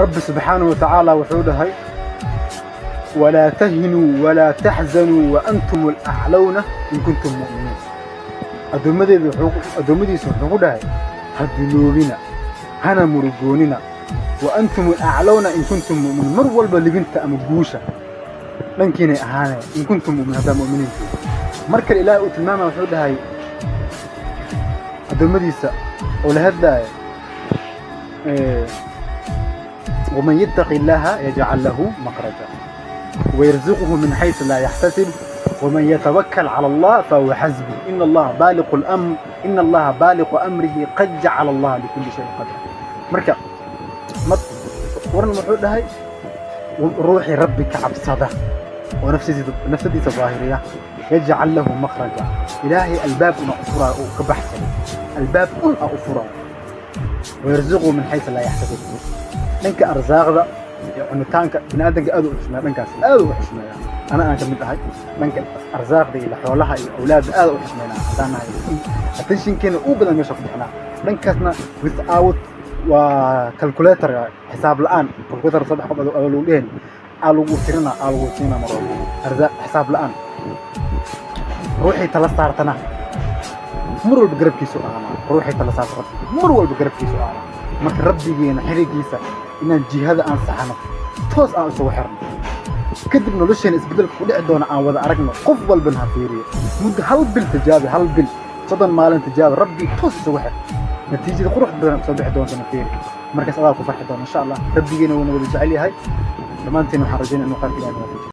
Rabbi subxaanahu watacaala wuxuu dhahay: "ولا تهنوا ولا تحزنوا وأنتم الأعلون إن كنتم مؤمنين." Addoommadeedu wuxuu, addoommadiisa wuxuu ku dhahay: ha duloobina, hana murugoonina. وأنتم الأعلون إن كنتم مؤمنين. Mar walba libinta ama guusha dhankiinay ahaanaya إن كنتم مؤمنين, haddaa mu'miniintii. Mar kale Ilaahay uu tilmaamaya, wuxuu dhahay addoommadiisa oo la hadlaaya: "ومن يتق الله يجعل له مخرجا ويرزقه من حيث لا يحتسب ومن يتوكل على الله فهو حسبه إن الله بالغ الأمر إن الله بالغ أمره قد جعل الله لكل شيء قدرا." Marka waran wuxuu dhahay: ruuxii Rabbi ka cabsada oo nafsadiisa daahiriya, يجعل له مخرجا, Ilaahay albaab una u furaa oo ka baxsado, albaab un a u furaa. ويرزقه من حيث لا يحتسب. Dhanka arsaaqda iyo cunitaanka, bini aadamka aad u xushmeeya, dhankaas aad u xushmeeya, ana aan ka mid ahay. Dhanka arsaaqda iyo xoolaha iyo awlaadda aad u xushmeynaa haddaan nahay. Attentionkeena u badan meesha ku bixinaa dhankaasna, without waa calculator, xisaab la'aan. Calculator saddex qof adoo lagu dheheen aa lagu tirina, aa lagu siinaa mar walba arsaaq xisaab la'aan. Ruuxii tala saartana mar walba garabkiisu ahaanaa. Ruuxii tala saarta Rabbi mar walba garabkiisu ahaanaa. Marka Rabbigeena xirigiisa inaan jihada aan saxano, toos aan isugu xirno, kadib nolosheena isbeddelka ku dhici doona aan wada aragno. Qof walbana ha fiiriyo muddo hal bil, tijaabi hal bil, 30 maalin tijaabi, Rabbi toos isugu xir. Natiijada qurux badan soo bixi doontana fiiri. Markaas adaa ku farxi doona, insha Allah. Rabbigeena wuuna wada jecel yahay dhammaanteen. Waxaan rajaynaya inuu qaarka Ilahi waafajiyo.